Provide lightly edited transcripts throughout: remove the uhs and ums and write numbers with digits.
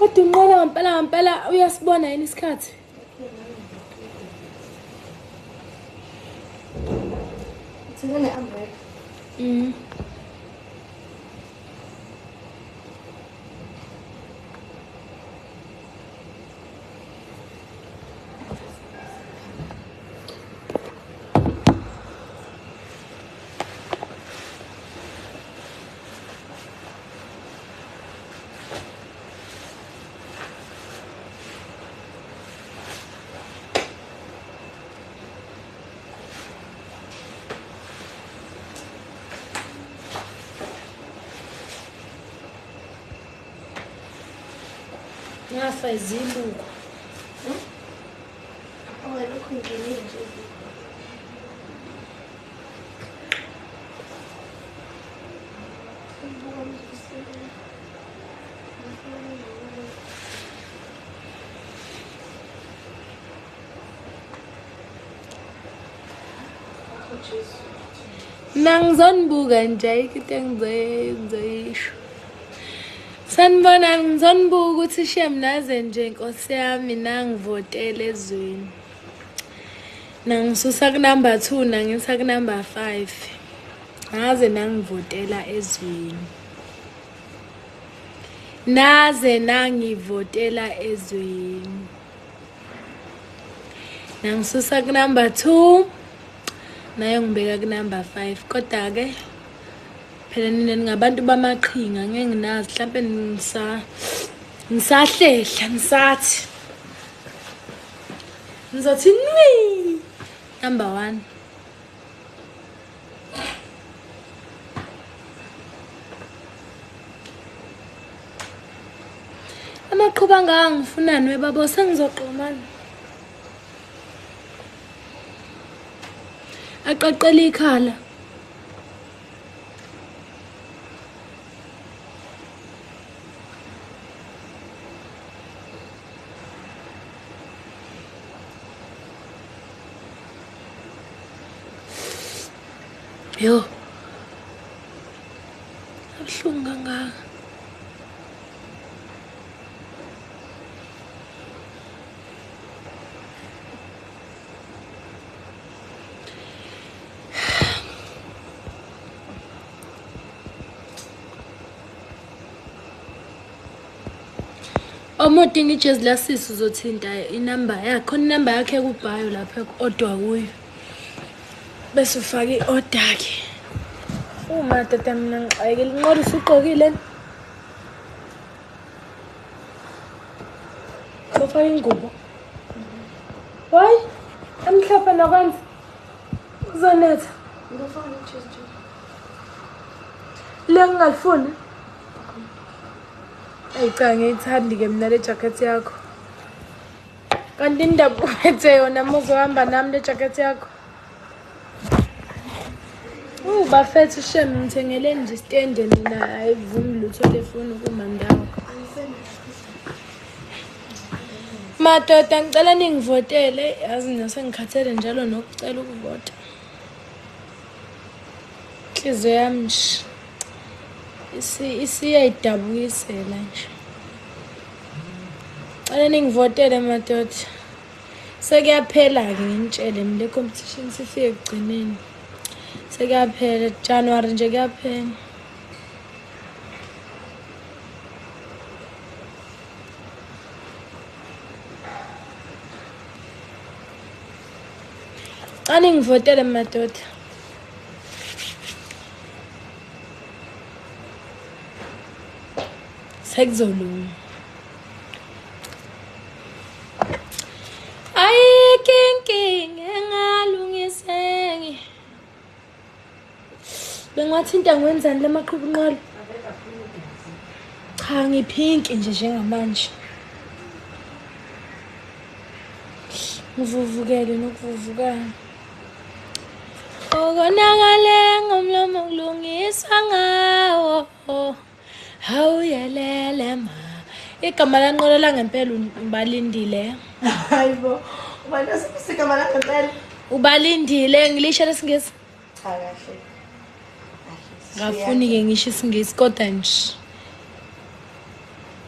Kodwa unqola ngampela ngampela uyasibona yini isikhathi? Uthenge ne-umbrella. Ngafa izibuko. Oh, lokhu ngenile nje. Mina ngizonibuka nje ayikho into engizoyisho. Sanibonani, ngizonibuka ukuthi shem naze nje nkosi yami nangivotela ezweni. Nangisusa kunumber 2 nangisa kunumber 5. Ngaze nangivotela ezweni. Naze nangivotela ezweni. Nangisusa kunumber 2 nayo ngibeka kunumber 5 kodwa ke phela nina ningabantu bamaqhinga ngeke nginazi mhlampe ngisahlehla ngisathi ngizothi nwi number 1. Amaqhuba angaka ngifunani webabo sengizoqomana. Aqaqela ikhala. Yo. Abuhlungu kangaka. Uma udinga ijezi lasisi uzothinta inamba yakhe, khona inamba yakhe ekubhayo lapha odwa kuyo. Bese ufaka i-order ke. Uma tata mina ngixakekile, inqola usugqokile. Sofaka ingubo. Hayi, emhlophe nokwenza. Uzonetha. Ngifaka ijezi nje. Le ngingalifuni. Ayi cha ngiyithandi-ke mina le jacket yakho. Kanti indaba uphethe yona uma uzohamba nami le jacket yakho. Bafethu shem ngithengeleni nje isitende mina ayivumi lutho lefoni kuma ndawo. Madoda ngicela ningivotele, yazi mina sengikhathele njalo nokucela ukuvota. Inhliziyo yami nje isiyayidabukisela nje. Cela ningivotele madoda. Sekuyaphela-ke nginitshele mina le competition sifike ekugcineni. Sekuyaphela January nje kuyaphela. Cela ningivotele madoda. Sekuzolunga. Ayikho inkinga engalungiseki. Bengiwathinta ngwenzani la maqhubu nqola? Cha ngiphinki nje njengamanje. Ngivuvukele nokuvuvukana. Okonakale ngomlomo kulungiswa ngawo. Hawuyelele ma. Igama lanqola langempela ubalindile. Hayibo. Ubani osigama langempela? Ubalindile ngilisho lesingisi. Cha kahle. Ngafuni ke ngisho isingisi kodwa nje.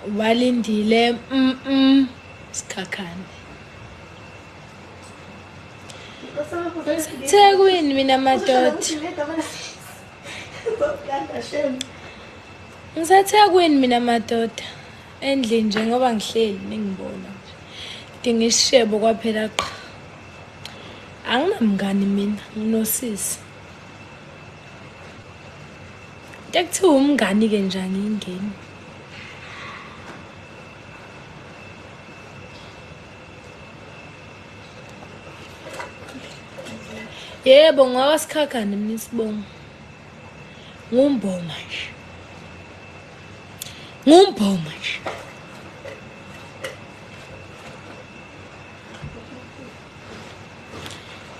Balindile Sikhakhane. NgiseThekwini mina madoda. NgiseThekwini mina madoda. Endlini nje ngoba ngihleli ningibona nje. Ngidinga isishebo kwaphela qha. Anginamngani mina, nginosisi. Into ekuthiwa umngani-ke nje angiyingeni. Yebo, ngowakwaSikhakhane mina isibongo. Ngumboma nje. Ngumboma nje.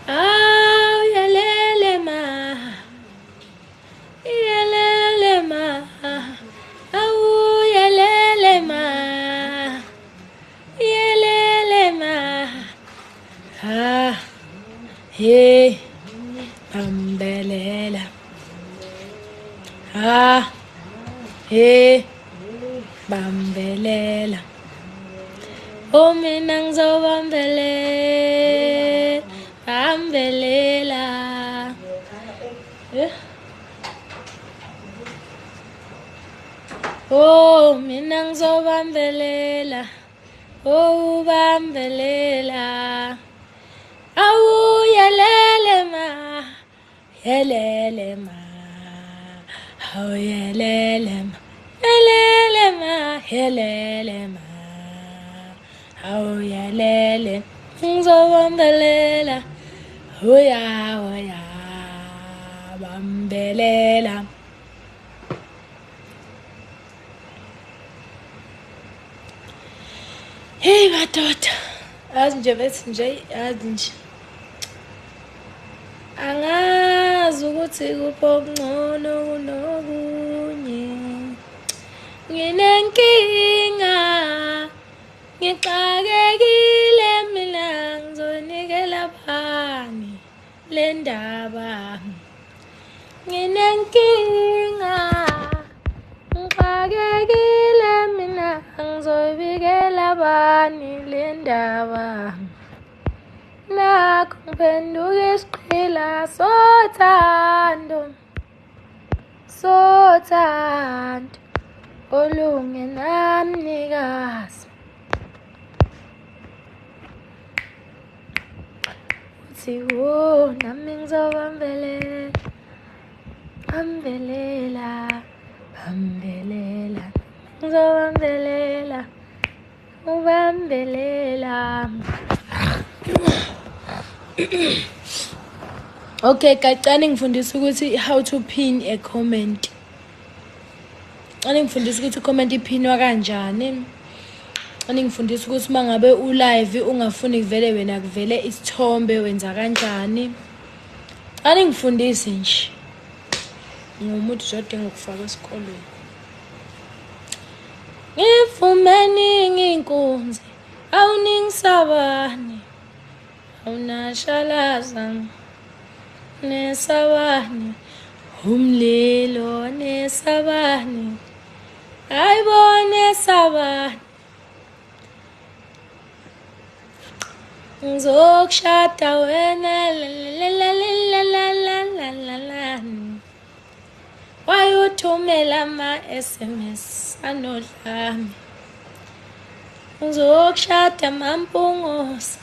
Awu yelele ma. Yelele ma. Awu yelele ma. Yelele ma. Ha. Hey. Bambelela. Ha. Hey. Bambelela. Oh mina ngizobambelela. Bambelela. Eh? Oh mina ngizobambelela. Oh bambelela. Awu yelele ma. Yelele ma. Awu yelele ma. Yelele ma. Yelele ma. Awu yelele. Ngizobambelela. Oya oya. Bambelela. Hey madoda. Yazi nje bethi nje yazi nje. Angazi ukuthi kuphi okungcono kunokunye. Nginenkinga. Ngixakekile mina ngizonikela bani le ndaba. Nginenkinga. Ngixakekile mina ngizoyibikela bani le ndaba. Nakho ngiphenduka isigqila sothando. Sothando olungenamnikazi. Uthi wo nami ngizobambelela. Bambelela, bambelela, ngizobambelela, ubambelela. Okay, kacane ngifundisa ukuthi how to pin a comment. Cane ngifundisa ukuthi comment iphinwa kanjani. Cane ngifundisa ukuthi uma ngabe u-live ungafuni kuvele wena kuvele isithombe wenza kanjani. Cane ngifundise nje. Ngumuntu nje odinga ukufaka esikolweni. Ngivumeni nginkunzi, awuningisabani, awunashalaza, nesabani, umlilo nesabani, hayibo nesabani. Ngizokushada wena la la la la la la la la la. Wayuthumela ama-SMS anodlame. Ngizokushada mampungosa.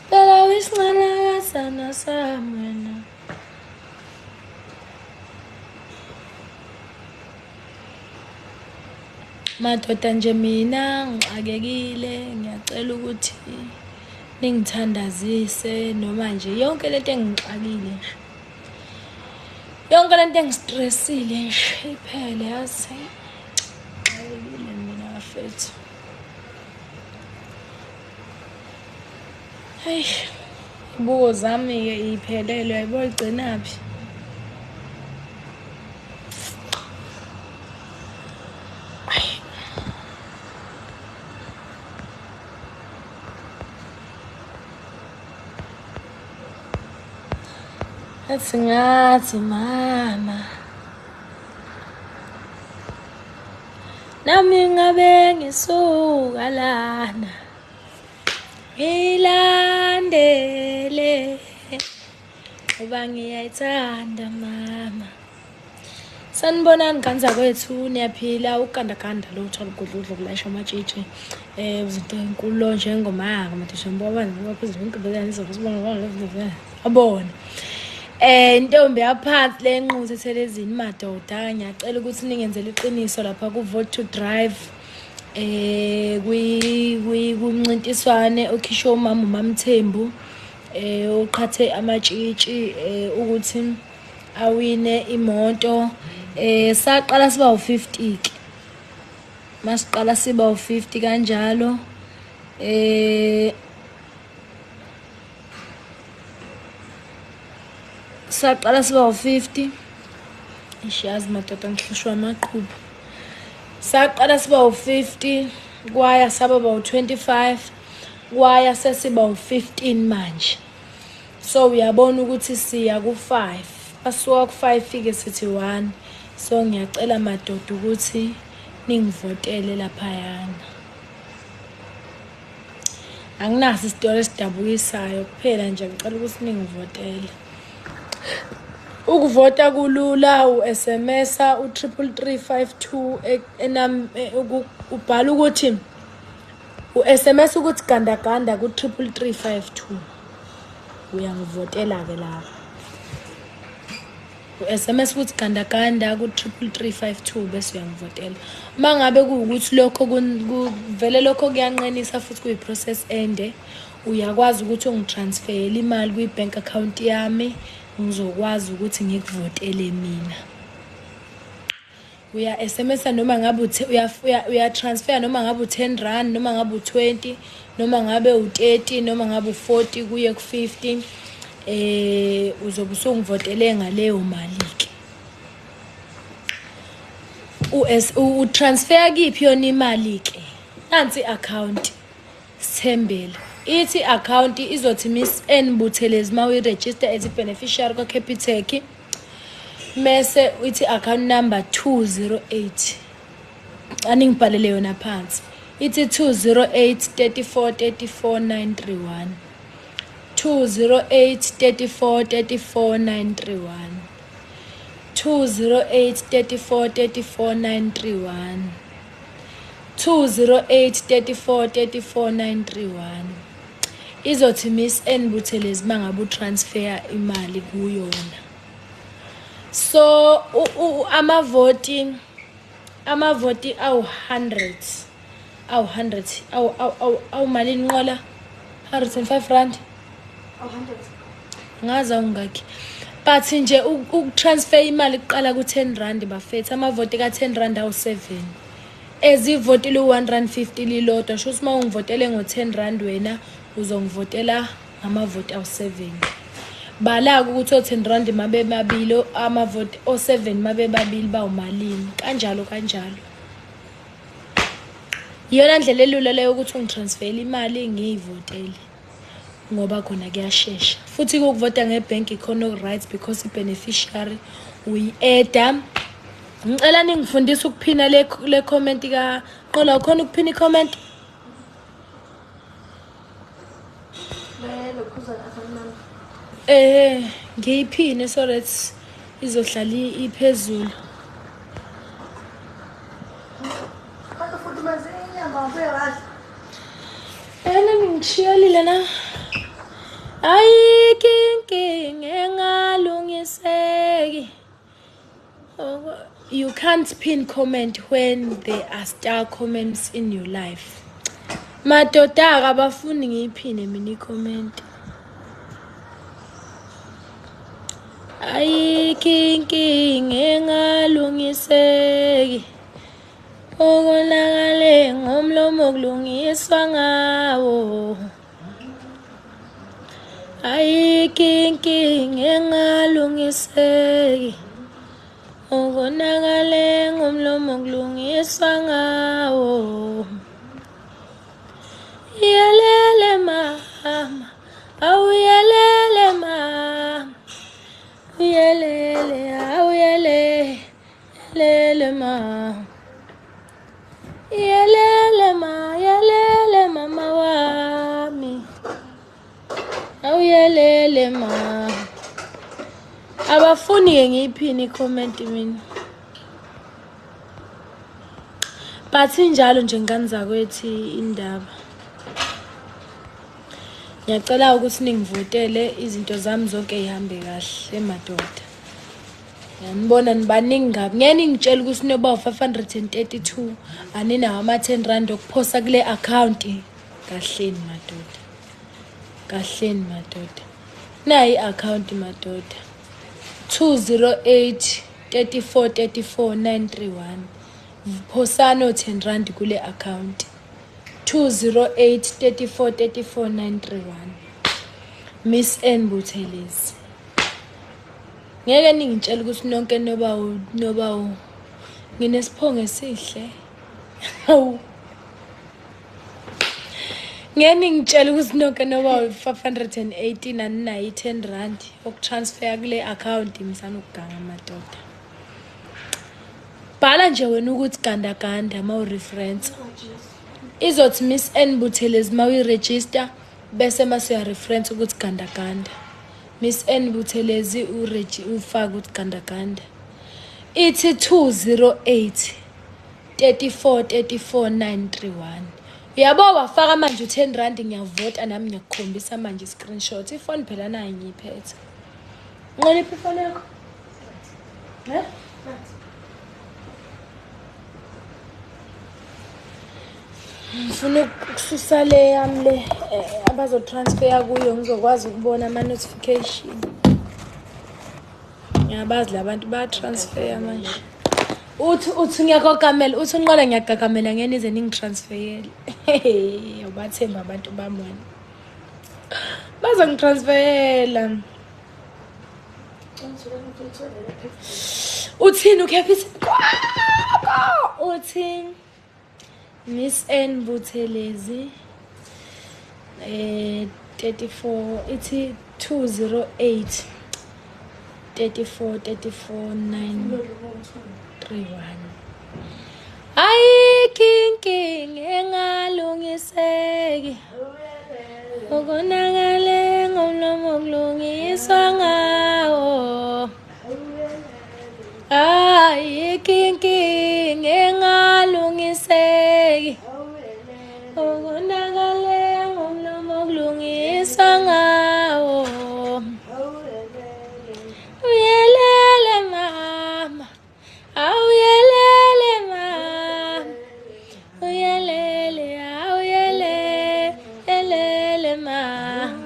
Phela wisincanakazana sami wena. Madoda nje mina ngixakekile, ngiyacela ukuthi ningithandazise noma nje yonke lento engixakile nje. Yonke lento engistressile nje iphele yazi. Ngixakekile mina bafethu. Hey, ibuko zami-ke iy'phelele uyayibo igcinaphi? Athi ngathi mama. Nami ngabe ngisuka lana ngilandele ngoba ngiyayithanda mama. Sanibonani ngane zakwethu, niyaphila? Ukugandaganda lo uthwala ugudludla kulayisha amatshitshi izinto enkulu njengomaka abona intombi yaphansi le nquthu ethelezini. Madoda, ngiyacela ukuthi ningenzele iqiniso lapha ku-Vote to Drive kumncintiswane okhishwe umama uMamthembu uqhathe amatshitshi ukuthi awine imoto. Saqala siba u50 ke, masiqala siba u50 kanjalo. Saqala siba u50. Ishazi madoda, ngihlushwa amaqhubu. Saqala siba u50, kwaya saba u25, kwaya sesiba u15 manje. So uyabona ukuthi siya ku5, basuka ku5 fike sithi 1. So ngiyacela madoda ukuthi ningivotele laphayana. Anginaso isitori esidabukisayo, kuphela nje ngicela ukuthi ningivotele. Ukuvota kulula, u-SMS u-33352 ubhala ukuthi u-SMS ukuthi gandaganda ku-33352, uyangivotela ke lapho. U-SMS ukuthi gandaganda ku-33352 bese uyangivotela. Uma ngabe kuwukuthi lokho vele lokho kuyanqenisa futhi kuyi-process ende, uyakwazi ukuthi ungitransferele imali kwi-bank account yami, ngizokwazi ukuthi ngikuvotele mina. Uya SMS noma ngabe uya transfer noma ngabe u10 rand, noma ngabe u20, noma ngabe u30, noma ngabe u40 kuye ku50, uzobe usungivotele ngaleyo mali ke. U transfer kiphi yona imali ke? Nansi account Sithembele, ithi account izothi Miss N Buthelezi uma uyi-register as i-beneficiary kwa-Capitec, mese ithi account number 208, aningibhalele yona phansi, ithi 208 34 34 931, 208 34 34 931, 208 34 34 931, 208 34 34 931. Izothi Miss N Buthelezi mangabe utransfer imali kuyona. So amavoti awu-100, awu-100, awu malini nqola? 105 rand, ngazi awungakhi, but nje ukutransfer imali kuqala ku-10 rand bafethu. Amavoti ka-10 rand awu-7, ezivoti lu-1 rand 50 lilodwa. Sho ukuthi uma ungivotele ngo-10 rand wena uzongivotela ngamavoti awu-7. Bala-ke ukuthi o-10 rand mabe mabili, amavoti o-7 mabe babili bawumalini, kanjalo kanjalo. Iyona ndlela elula leyo ukuthi ungitransfere imali ngiyivotele, ngoba khona kuyashesha. Futhi ukuvota ngebhenki ikhona oku-right because i-beneficiary uyi-eda. Ngicela ningifundise ukuphina le comment ka Qola. Ukhona ukuphina i-comment? Ngiyiphine so that izohlala iphezulu. Nami ngishiyelile na. Ayikho inkinga engalungiseki. You can't pin comment when there are star comments in your life. Madoda abafuni ngiyiphine mina i-comment. Ayikho inkinga engalungiseki, okonakale ngomlomo kulungiswa ngawo. Ayikho inkinga engalungiseki, okonakale ngomlomo kulungiswa ngawo. Yelele mama, awuyelele mama, uyelele, awuyelele, yelele mama. Yelele ma, yelele mama wami. Awuyelele ma. Abafuni ke ngiyiphini i-comment mina. But injalo nje ngane zakwethu indaba. Ngiyacela ukuthi ningivotele izinto zami zonke zihambe kahle madoda. Ngiyanibona nibaningi kabi. Ngeke ningitshele ukuthi niyoba u-532 aninawo ama-10 rand okuphosa kule account. Kahleni madoda. Kahleni madoda. Nayi i-account madoda. 208 34 34 931. Phosani o-10 rand kule account. 208 34 34 931. Miss N Buthelezi. Ngeke ningitshele ukuthi nonke noba nginesiphongo esihle. Hawu. Ngeke ningitshele ukuthi nonke noba 518 aninayo i-10 rand okutransfer kule account msana ukuganga madoda. Bhala nje wena ukuthi ganda ganda ma ureference. Izothi Miss N Buthelezi ma uyiregister bese mase uyareference ukuthi ganda ganda. Miss N Buthelezi ufaka ukuthi ganda ganda. Ithi 208 34 34 931. Uyabo wafaka manje u-10 rand ngiyavota nami ngiyakukhombisa manje i-screenshot. Ifoni phela nayo ngiyiphethe. Nqoliphi ifoni yakho? Eh? Ngifuna ukususa le yami le abazotransfer kuyo ngizokwazi ukubona ama-notification. Ngiyabazi labantu bayatransfer manje. Uthi ngiyakokamela, uthi unqola ngiyagagamela ngeke nize ningitransferele. Ubathemba abantu bami wena. Bazongitransferela. Uthini ukhefisa? Uthi Miss N Buthelezi 34 ithi 208 34 34 931. Ayikho inkinga engalungiseki. Ukonakale ngomlomo kulungiswa ngawo. Ayikho inkinga engalungiseki. Ukonakale ngomlomo kulungiswa ngawo. Uyelele mama, awuyelele mama, uyelele, awuyelele mama.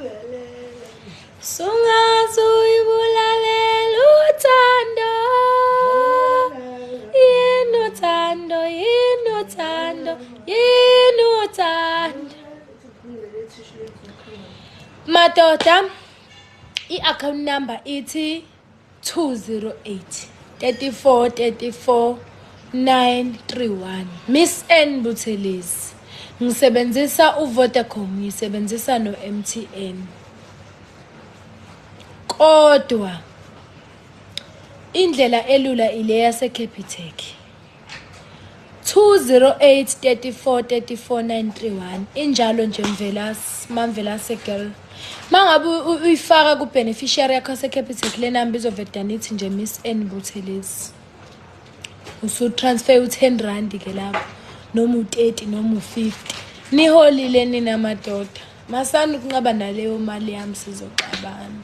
Sungaze uyibulalela uthando, yini uthando, yini uthando, yini uthando. Madoda, i-account number ithi 208 34 34 931. Miss N Buthelezi. Ngisebenzisa uVodacom, ngisebenzisa no-MTN. Kodwa indlela elula ile yaseCapitec. 208 34 34 931 injalo nje Mvelase, Mamvelase girl. Mangabe uyifaka ku beneficiary yakho yaseCapitec le number izoveda nithi nje Miss N Buthelezi. Usu transfer u10 rand ke lapho noma u30 noma u50. Niholile nina madoda. Masani ukunqaba naleyo mali yami sizoxabana.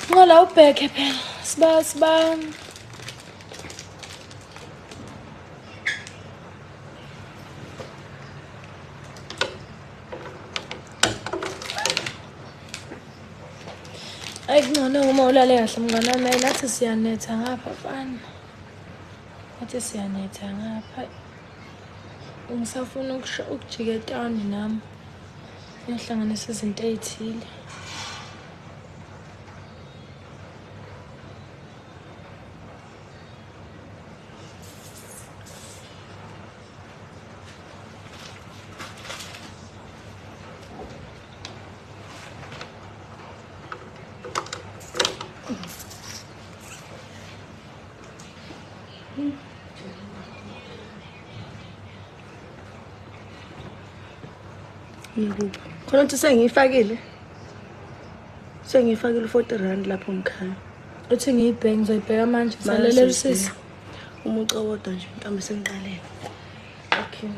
Nqola ubheke phela. Siba. Ayi kungcono uma ulale kahle mngani wami, nathi siyanetha ngapha mfana. Nathi siyanetha ngapha. Ngisafuna ukujika etawuni nami. Ngiyohlanganisa izinto ey'thile. Ngikuphi? Khona ukuthi sengiyifakile. Sengiyifakile u-40 rand lapho ngikhaya. Uthi ngiyibheke, ngizoyibheka manje. Salelela usisi. Umuca wodwa nje mhlawumbe sengiqalele. Okay.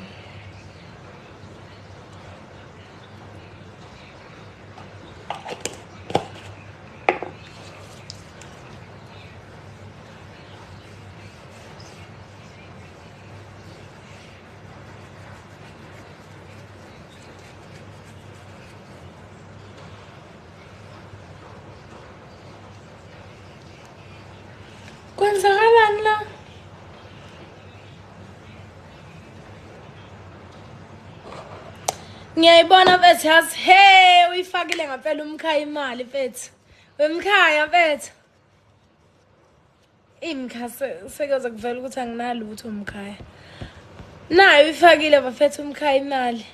Kwenzakalani la? Ngiyayibona mfethu yazi. Hey, uyifakile ngempela umkhaya imali mfethu. Wemkhaya mfethu. Imkhaya sekuyoze kuvela ukuthi anginalutho umkhaya. Nayo uyifakile bafethu umkhaya imali.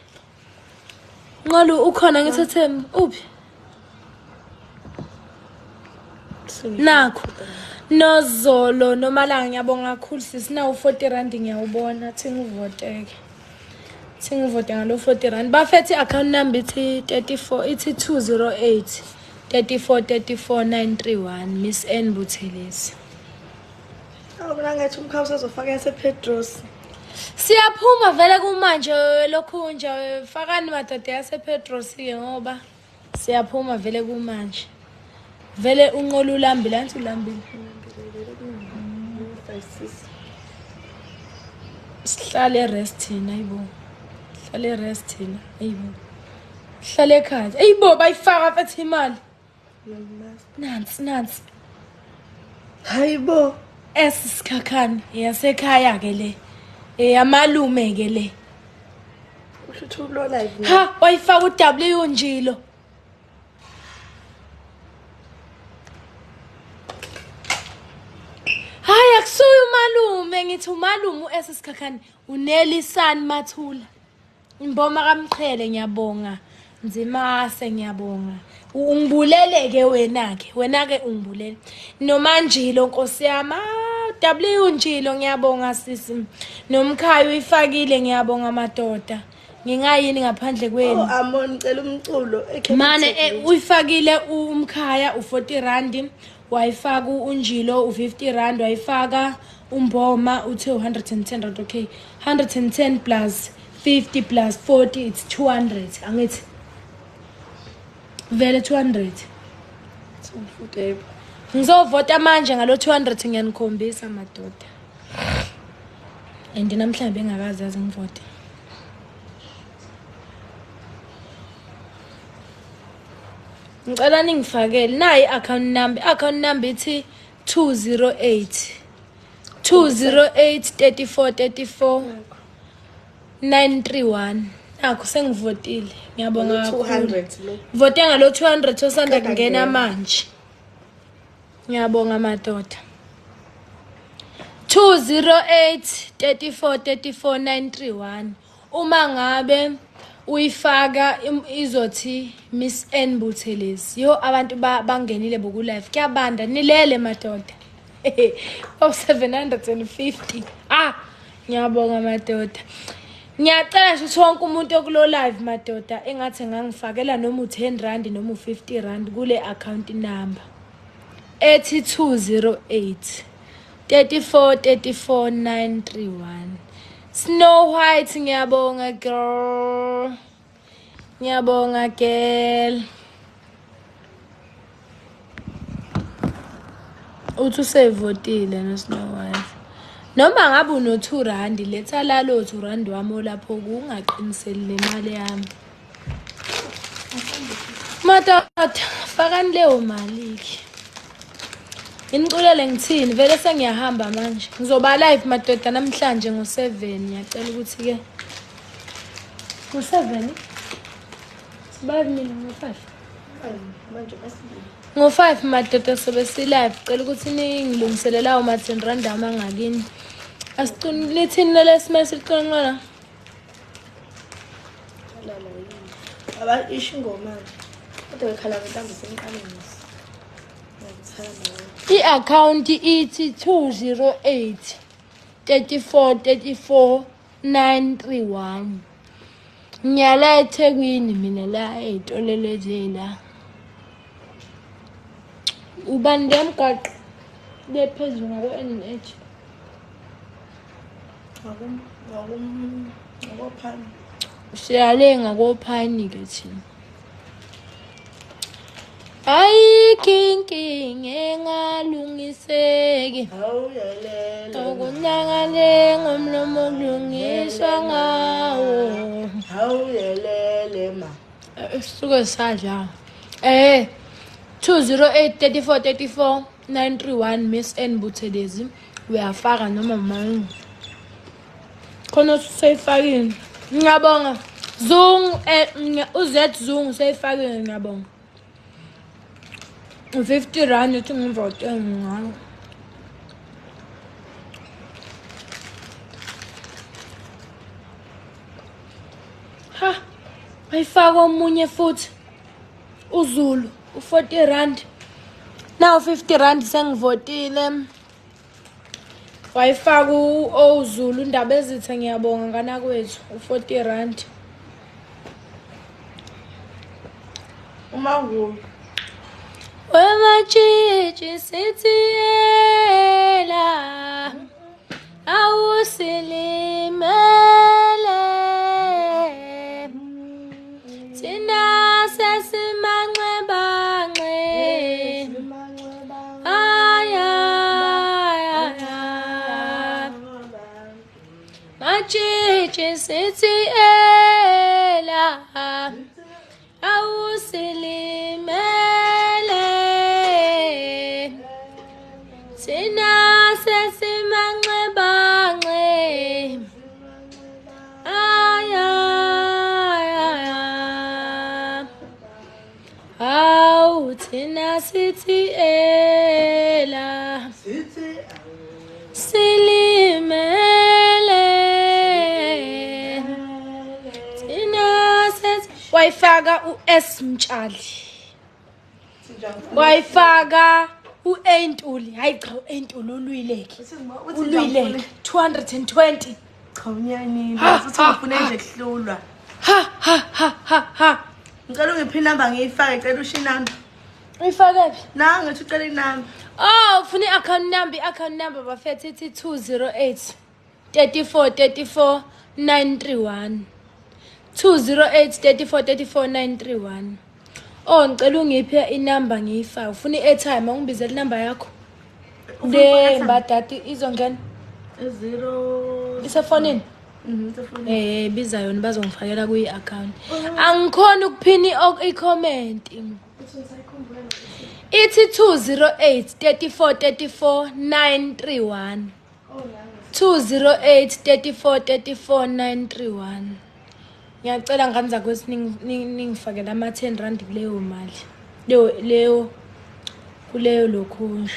Nqolu ukhona ngithi Thembi uphi? Nakho. Nozolo nomalanga ngiyabonga kakhulu sisi nawu 40 rand ngiyawubona thi ngivoteke. Thi ngivote ngalo 40 rand. Bafethu i-account number ithi 34 ithi 208 34 34 931 Miss N Buthelezi. Awu mina ngathi umkhaya usazofaka yasePetros. Siyaphuma vele kumanje lokhu nje fakani madoda yasePetros ke ngoba siyaphuma vele kumanje. Vele unqola ulambile anti ulambile. Sihlale rest thina ayibo. Sihlale rest thina ayibo. Sihlale ekhaya. Ayibo bayifaka mfethu imali. Nansi nansi. Hayibo. Esisikhakhane yasekhaya ke le. Eyamalume ke le. Usho ukuthi ulo live. Ha wayifaka uW Njilo. Hayi akusuye umalume ngithi umalume uSisikhakhane uNelisani Mathula. Imboma kaMqhele ngiyabonga. Nzimase ngiyabonga. Ungibulele ke wena ke. Wena ke ungibulele. Nomanjilo Nkosi yami. W Njilo ngiyabonga sisi. Nomkhaya uyifakile ngiyabonga madoda. Ngingayini ngaphandle kwenu. Oh Amon ngicela umculo. Mane uyifakile umkhaya u40 rand, wayifaka uNjilo u50 rand, wayifaka uMboma uthe 110 rand. Okay, 110 plus 50 plus 40 it's 200. Angithi vele 200. Ngizovota manje ngalo 200 ngiyanikhombisa madoda. And namhlanje bengakazi yazi ngivote. Ngicela ningifakele nayi i-account number. I-account number ithi 208 208 34 34 931. Nakho sengivotile. Ngiyabonga kakhulu. 200 lo. Vote ngalo 200 osanda Qeda kungena ngena. manje. Ngiyabonga madoda. 208 34 34 931. Uma ngabe uyifaka izothi Miss N Buthelezi. Yo abantu bangenile boku live. Kuyabanda nilele madoda. Oh 750. Ah ngiyabonga madoda. Ngiyacela nje ukuthi wonke umuntu okulo live madoda engathi ngangifakela noma u10 rand noma u50 rand kule account number ethi 208 34 34 931. Snow White ngiyabonga girl. Ngiyabonga girl. Uthi usevotile no Snow White. Noma ngabe uno 2 rand letha lalo 2 rand wami olapho kungaqiniseli le mali yami. Madoda fakani leyo mali ke. Nginiculele ngithini vele sengiyahamba manje. Ngizoba live madoda namhlanje ngo7. Ngiyacela ukuthi ke ngo7 siba mina ngo5. Manje basibili. Ngo5 madoda sobe si live. Cela ukuthi ningilungiselele lawo ma 10 rand amangakini. Asicuni lithini lesimese silicuna ngala. Lala yini. Aba isho ingoma nje. Kodwa bekhala ngentambo sengiqale ngisi. Ngiyakuthanda wena. I-account ithi 208 34 34 931. Ngiyala eThekwini mina la ey'tolo lezi la. Ubani le mgwaqo le phezulu ngako-N and H? Ngakophani. Siyale ngakophani-ke thina. Ayikho inkinga engalungiseki. Awuyelele. Okunakale ngomlomo kulungiswa ngawo. Awuyelele ma. Suke sadla. 208 34 34 931 Miss N Buthelezi. Uyafaka noma manje. Khona useyifakile. Ngiyabonga. Zungu uZ Zungu useyifakile ngiyabonga. 50 rand uthi ngivote ngayo. Ha. Ayifaka omunye futhi. uZulu u40 rand. Now 50 rand sengivotile. Wayifaka uZulu indaba ezithe ngiyabonga ngana kwethu u40 rand. Uma ngu Wematshitshi sithi yela awusilimele thina sesimanxebanxe ay ay ay matshitshi sithi yela awusilimele thina sesimanxebanxe ay ay ay awu thina sithi ela sithi silimele thina sesi wayifaka u-S Mtshali wayifaka u-A Ntuli. Hayi cha u-A Ntuli ulwileke ulwileke 220. Cha unyanile uthi ngifuna nje kuhlulwa. Ha ha ha ha ha. Ngicela ungiphe inamba ngiyifake, ngicela usho inamba. Uyifake phi? Na ngithi ucela inamba. Oh, ufuna i-account number, i-account number bafethu ithi 208 34 34 931. 208 34 34 931. Oh, ngicela ungiphe inamba ngiyifake. Ufuna i-airtime, ungibizele inamba yakho. Le mbadadi izongena 0 isefonini. Mhm, Biza yona bazongifakela kuyi-account. Angikhona ukuphina i-comment. Ithi 208 34 34 931. 208 34 34 931. Ngiyacela ngane zakwethu ningifakele ama 10 rand kuleyo mali. Leyo kuleyo lokhu nje.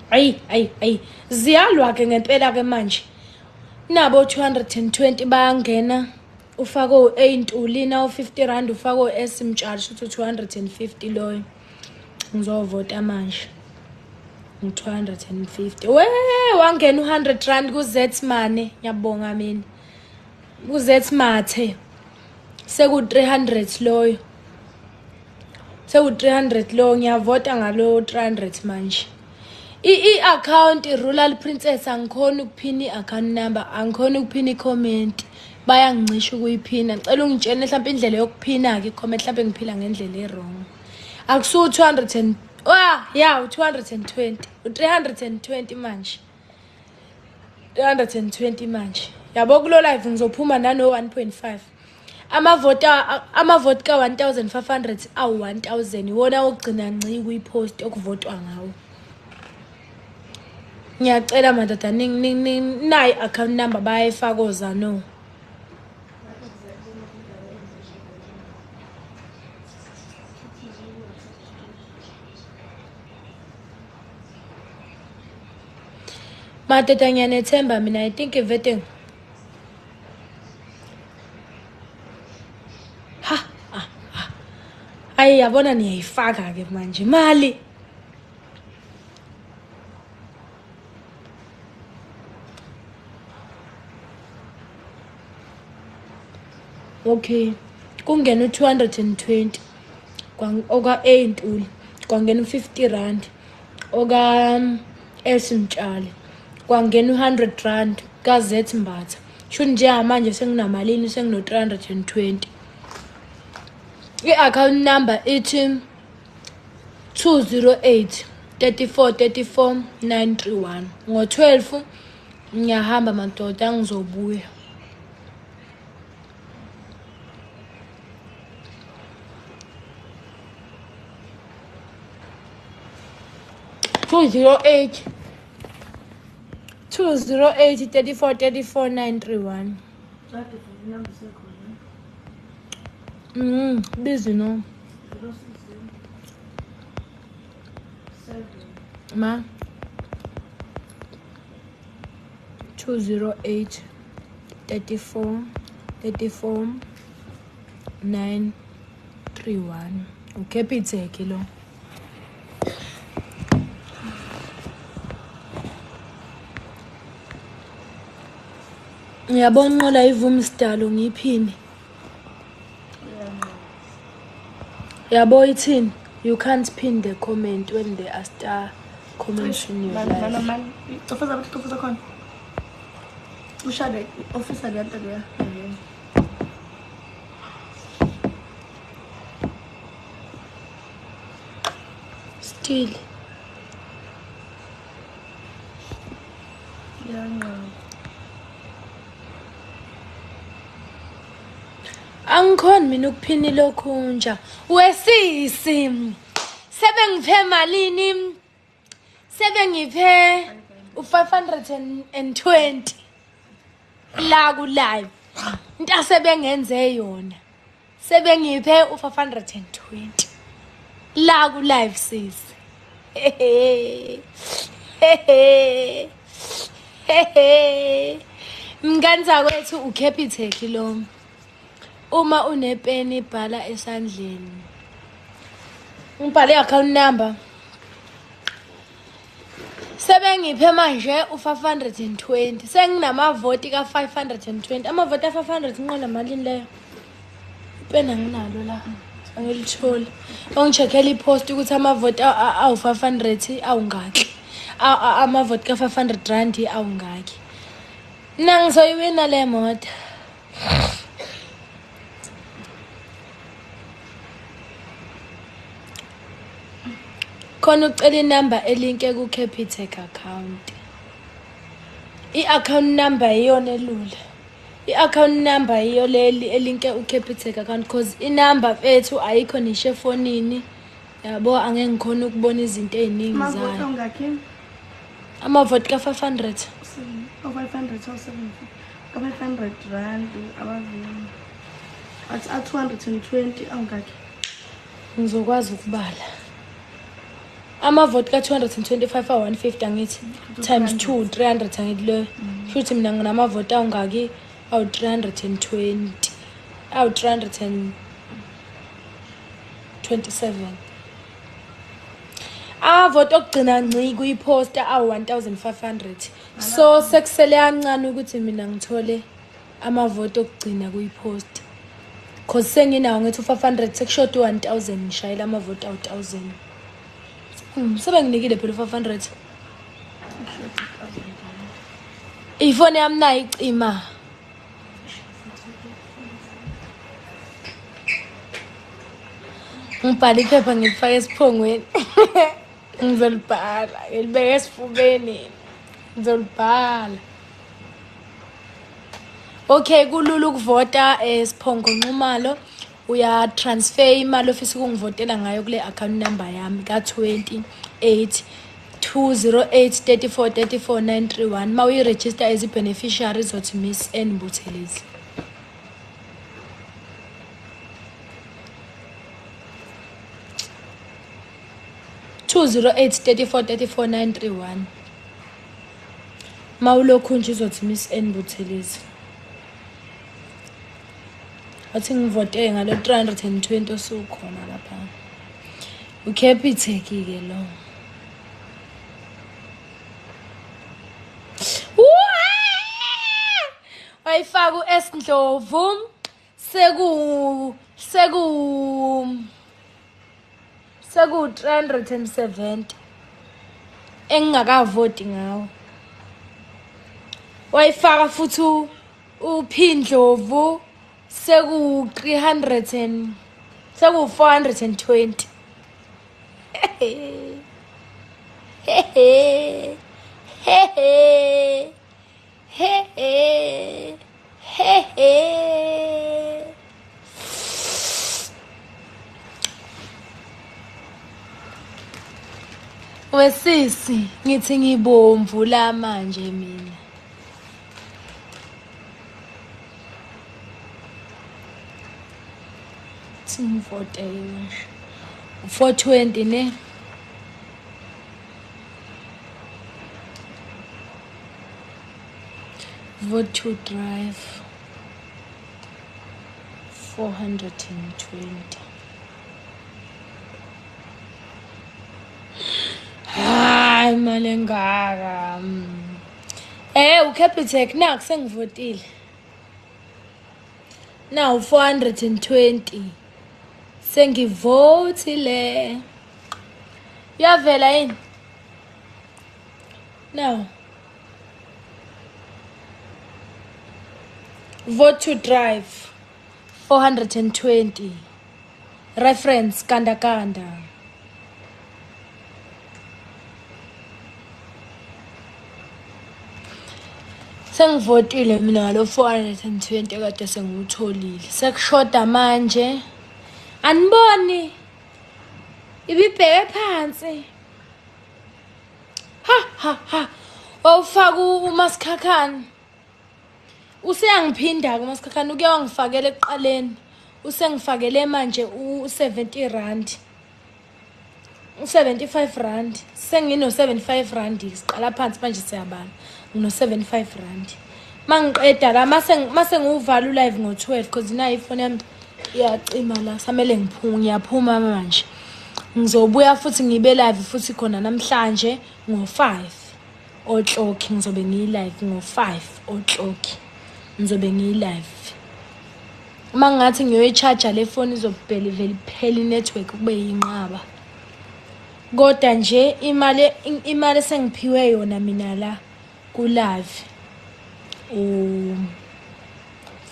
Ayi ayi ayi ziyalwa ke ngempela ke manje. Nabo 220 bayangena ufake u-A Ntuli na u50 rand ufake u-S Mtshali shuthi 250 loyo. Ngizovota manje. Ngu-250. We wangena u100 rand ku-Z Mane ngiyabonga mina. Ku-Z Mathe seku 300 loyo. Seku 300 lo ngiyavota ngalo 300 manje. I-account Rural Princess angikhona ukuphina i-account number, angikhona ukuphina i-comment. Bayangincisha ukuyiphina. Ngicela ungitshele mhlawumbe indlela yokuphina ke i-comment mhlawumbe ngiphila ngendlela e-wrong. Akusu 200 and yeah 220. U320 manje. 320 manje. Yabo kulo live ngizophuma nano 1.5. Amavoti ka 1500 awu 1000 iwona okugcina ngci kuyipost okuvotwa ngawo. Ngiyacela madoda nayi account number bayayifaka ozano. Madoda ngiyanethemba mina I think everything. Ha ha ha. Ayi yabona niyayifaka ke manje mali. Okay, kungena u-220 oka-A Ntuli, kwangena u-50 rand oka-S Mtshali, kwangena u-100 rand ka-Z Mbatha. Shuthi njengamanje senginamalini? Sengino-320. I-account number ithi 208 34 34 931. Ngo-12 ngiyahamba madoda, ngizobuya. 208 208 34 34 931. Busy no. Ma 208 34 34 931. uCapitec lo. Ngiyabona inqola ivuma isidalo ngiyiphini. Yabo ithini? You can't pin the comment when there are star comments in your Man, life. man, man. Cofaza abantu, cofaza khona. Ushade officer leya nto leya. Still. Iyanqaba. Angikhoni mina ukuphina ilokhunja. Wesisi. Sebengiphe malini? Sebengiphe u520 la ku live. Into asebengenze yona. Sebengiphe u520 la ku live sisi. Mngani zakwethu uCapitec lo. Uma unepeni bhala esandleni. Ngibhale i-account number. Sebengiphe manje u520. Senginamavoti ka520. Amavoti a500 inqola malini leyo? Ipeni anginalo la. Angilitholi. Ongicheckela ipost ukuthi amavoti awu500 awungaki. Amavoti ka500 rand awungaki. Mina ngizoyiwina le moto. Khona ucela inamba elinke ku-Capitec account. I-account number iyona elula. I-account number iyo leli elinke u-Capitec account cause inamba mfethu ayikho nisho efonini. Yabo angeke ngikhona ukubona izinto ey'ningi Amavoti zayo. awungakhi? Amavoti ka-500. O-500 awu-750. Ka-500 rand abavini. Athi a-220 awungakhi? Ngizokwazi ukubala. Amavoti ka-225 awu-150 angithi times 2 300 angithi leyo. Shuthi mina nginamavoti awungaki? Awu-320. Awu-327. Amavoti okugcina ngci kuyiposta awu-1500. So sekusele kancane ukuthi mina ngithole amavoti okugcina kuyiposta. Cause senginawo ngithi u-500 sekushoda u-1000 ngishayela amavoti awu-1000. Sebenginikile phela u-500. Ifoni yami nayo icima. Ngibhala iphepha ngilifake esiphongweni. Ngizolibhala, ngilibeke esifubeni. Ngizolibhala. Okay, kulula ukuvota eSiphongo Nxumalo. Uya transfer imali ofisa ukungivotela ngayo kule account number yami ka-28 208 34 34 931. Ma uyi-register as i-beneficiary izothi Miss N Buthelezi. 208 34 34 931. Ma ulokhu nje izothi Miss N Buthelezi. Wathi ngivote ngalo 320 osukhona lapha. uCapitec ke lo. Wayifaka u-S Ndlovu. Seku seku seku 370 engingakavoti ngawo. Wayifaka futhi uPhindlovu seku 300 and seku 420. He he he he he. Wesisi ngithi ngibomvu la manje mina. Ngivote nje 420 ne. Vote to drive 420. Hayi imali engaka. uCapitec naku sengivotile. Now 420. Sengivotile. Yavela yini? Now vote to drive 420. Reference kanda kanda. Sengivotile mina lo 420 kade sengiwutholile. Sekushoda manje. Aniboni. Ibibheke phansi. Ha ha ha. Wawufaka uMasikhakhane. Useyangiphinda ke uMasikhakhane uke wangifakela ekuqaleni. Usengifakele manje u70 rand. U75 rand. Sengino 75 rand siqala phansi manje siyabala. Ngino 75 rand. Mangiqeda la mase ngiwuvala ulive ngo12 because nayi ifoni yami iyacima la samele ngiphume ngiyaphuma manje. Ngizobuya futhi ngibe live futhi khona namhlanje ngo5 o'clock ngizobe ngiyi live ngo5 o'clock. Ngizobe ngiyi live. Uma ngathi ngiyoyicharge le phone izobhele vele iphele inetwork kube yinqaba. Kodwa nje imali esengiphiwe yona mina la ku live u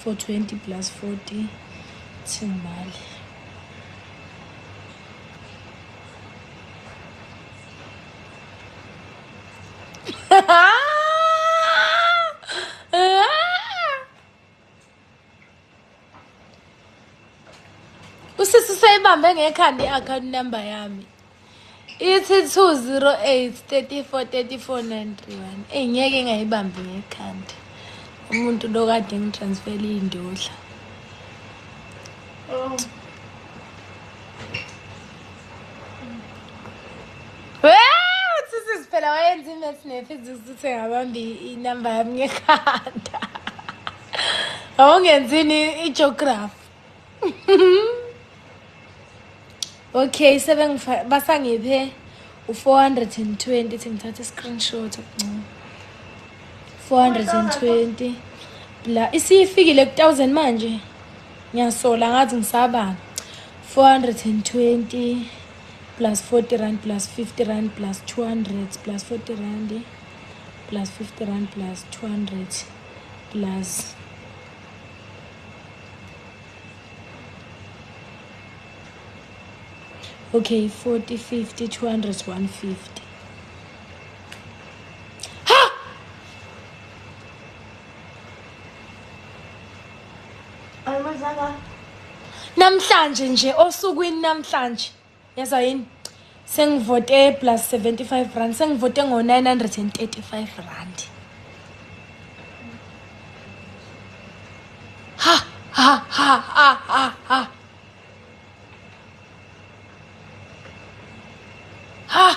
420 plus 40 thimali. Usisi usayibambe ngekhanda i-account number yami. Ithi 208 34 34 931. Ey ngeke ngayibambi ngekhanda. Umuntu lo kade ngitransfera indodla. Oh. Usisi phela wayenza imaths ne-physics uthi ngabambi inamba yami ngekhanda. Awungenzini i-geography. Okay, basangiphe u420 thi ngithatha i-screenshot okuncane. 420 la isifikile ku1000 manje. Ngiyasola ngathi ngisabala. 420 plus 40 rand plus 50 rand plus 200 plus 40 rand plus 50 rand plus 200 plus okay 40 50 200 150. Ha! Ayimazanga. Namhlanje nje osukwini namhlanje yeza yini sengivote plus 75 rand sengivote ngo 935 rand. Ha ha ha ha ha ha. Ha!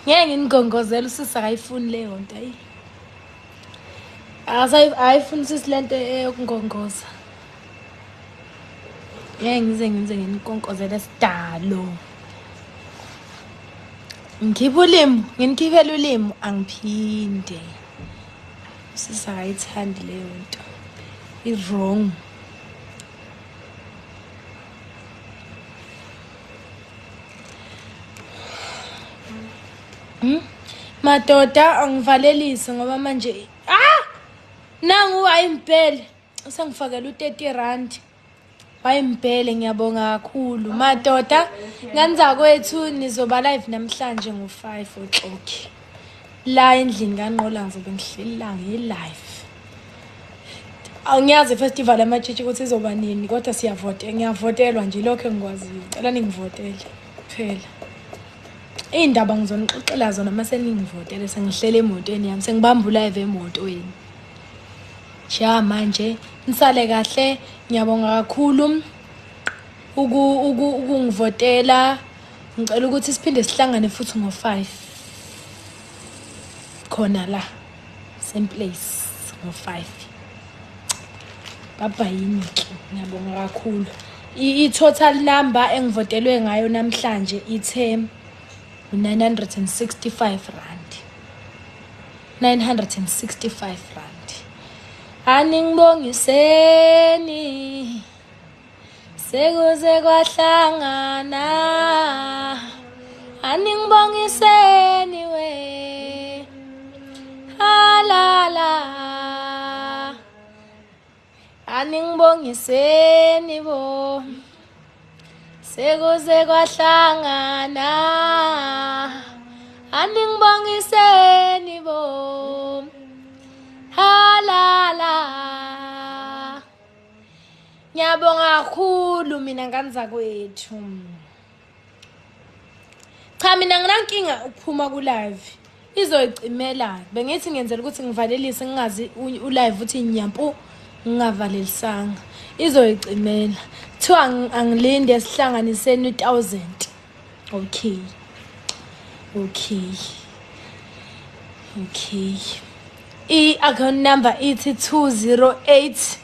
Ngeke nginigongozele usisi akayifuni leyo nto ayi. Ayifuni usisi lento eyokungongoza. Ngeke ngize ngize nginikonkозele sidalo. Ngikhipha ulimi, nginikhiphela ulimi angiphinde. Usisi akayithandi leyo nto, i-wrong. Madoda, angivalelise ngoba manje nangu wayimpela usengifakela u-30 rand. Wayimpele, ngiyabonga kakhulu madoda. Nganza kwethu nizoba live namhlanje ngo-5 o'clock la endlini kaNqola, ngizobe ngihleli la ngi-live. Angiyazi ifestival yamatshitshi ukuthi izoba nini, kodwa siyavote, ngiyavotelwa nje lokho engikwaziyo. Cela ningivotele phela. Iy'ndaba ngizonixoxela zona uma seningivotele, sengihlele emotweni yami, sengibamba ulive emotweni. Ja manje nisale kahle, ngiyabonga kakhulu ukungivotela. Ngicela ukuthi siphinde sihlangane futhi ngo-5 khona la same place ngo-5. Baba yini ke, ngiyabonga kakhulu. I-total number engivotelwe ngayo namhlanje ithe 965 rand. 965 rand. Aningibongiseni sekuze kwahlangana, aningibongiseni we halala, aningibongiseni bo sekuze kwahlangana, aningibongiseni bo halala. Ngiyabonga kakhulu mina nganza kwethu. Cha mina nginankinga ukuphuma ku live. Izoyicimela. Bengithi ngenzela ukuthi ngivalelise ngingazi u live uthi nyampu ngingavalelisanga. Izoyicimela. Kuthiwa angilinde sihlanganiseni 1000. Okay. Okay. Okay. I-account number ithi 208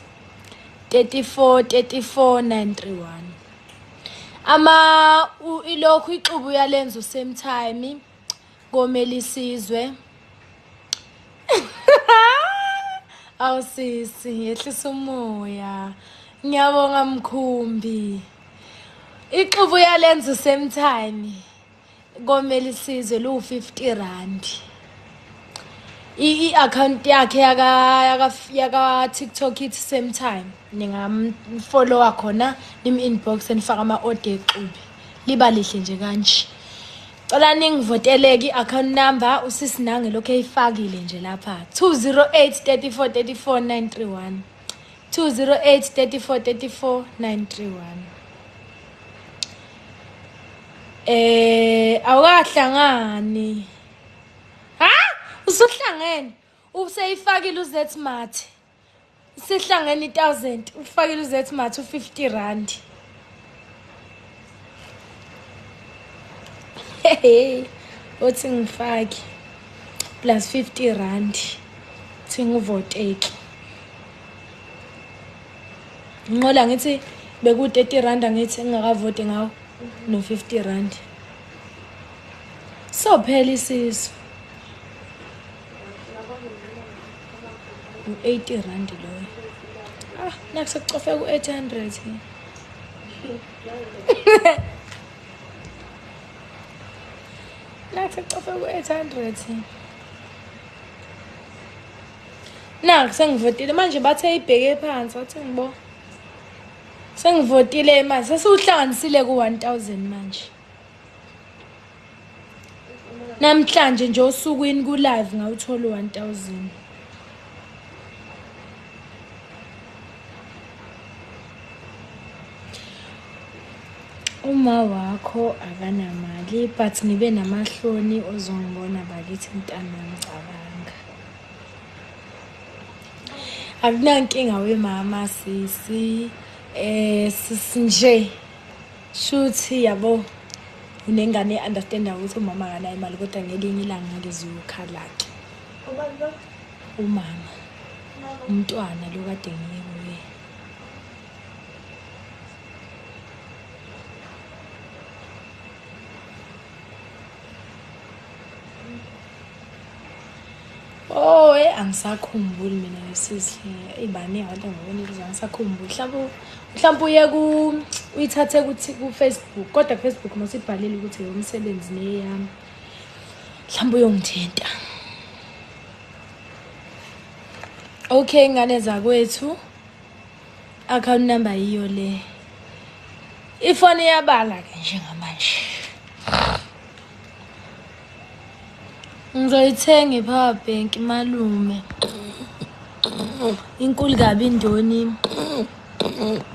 34 34 931. Ama ilokhu ixubu yalenza same time komela isizwe. Awusisi yehlisa umoya. Ngiyabonga mkhumbi. Ixubu yalenza same time komela isizwe lu 50 rand. I-account yakhe yaka TikTok ithi same time. Ningamfollowa khona, nim inbox nifaka ama order exubi. Liba lihle nje kanje. Cela ningivoteleke i-account number usisi nange lokho eyifakile nje lapha 208 34 34 931. 208 34 34 931. Awukahlangani. Ha? Usuhlangene. Useyifakile uZmart. Sihlangene 1000, ufakile uZmart u50 rand. Hey, uthi ngifake plus 50 rand. Thi ngivoteke. Nqola ngithi beku 30 rand ngithi ngingakavote ngawo no 50 rand. So phela isisu. U80 rand loyo. Ah, nakusekucofe ku800. Nakusekucofe ku800. Naku sengivotile manje bathe ibheke phansi wathi ngibo. Sengivotile manje sesiwuhlanganisile ku1000 manje. Namhlanje nje osukwini ku live ngawuthola 1000. Uma wakho akanamali but ngibe namahloni ozongibona bakithi mntana ngicabanga. Akunankinga we mama sisi sisi nje shuthi yabo unengane understand ukuthi umama akanayo imali kodwa ngelinye ilanga ngeke ziyokhala ke. Umama umntwana lo kade ngiye kuye. Oh, angisakhumbuli mina ngesisi. Eyi, baningi abantu engibonile, angisakhumbuli. Mhlawumbe uye ku uyithathe kuthi ku-Facebook, kodwa ku-Facebook masibhalile ukuthi eyomsebenzi neyami. Mhlawumbe uyongithinta. Okay, ngane zakwethu. Account number yiyo le. Ifoni iyabala ke njengamanje. Ngizoyithenga i-power bank, malume. Inkulu kabi indoni.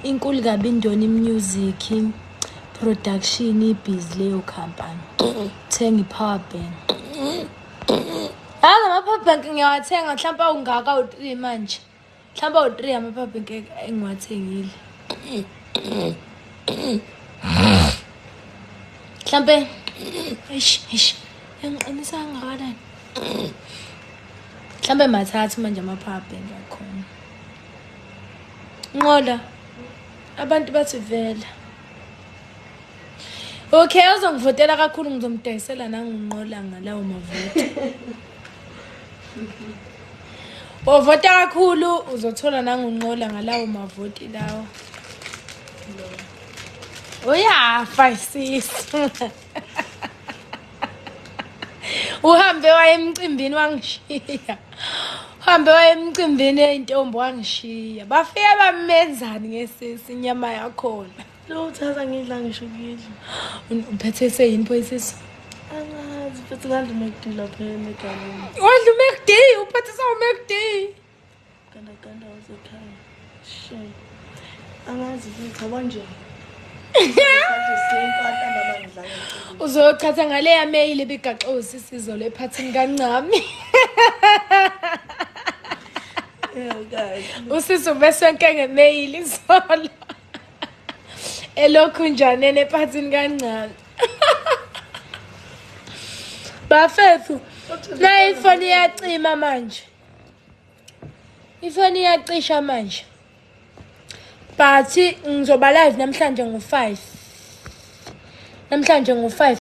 Inkulu kabi indoni music production, ibhizi leyo company. Thenga i-power bank. Yazi, ama-power bank ngiyawathenga mhlawumbe awungaka, awu-3 manje. Mhlawumbe awu-3 ama-power bank engiwathengile. Mhlampe, eish, eish, yangiqinisa kangakanani? Mhlambe mathathu manje ama-power bank akhona. Nqola, abantu bathi vela. Okay, ozongivotela kakhulu ngizomdayisela nangunqola ngalawo mavoti. Ovota kakhulu uzothola nangunqola ngalawo mavoti lawo. Uyafa isisu. Uhambe waye emcimbini wangishiya. Uhambe waye emcimbini eyintombi wangishiya. Bafike bamenzani ngesisi, inyama yakhona? Lo uthatha ngidla ngisho kuyidla. Uphethe seyini pho isisu? Angazi futhi, ngadla uMcD lapha emegaleni. Wadla uMcD, uphethe sawu-McD. Ganda ganda wasekhaya. Shame. Angazi futhi, yabo nje. Sadla isinkwa, ntambama ngidlala emcimbini. Uzochatha ngaleya meyile ebigaxe usisizolo ephathini kancami. Yeah, guys. Usisi ubesonke ngemeyili izolo. Elokhu njaneni ephathini kancane. Bafethu, la ifoni iyacima manje. Ifoni iyacisha manje. But ngizoba live namhlanje ngo-5. Namhlanje ngo-5.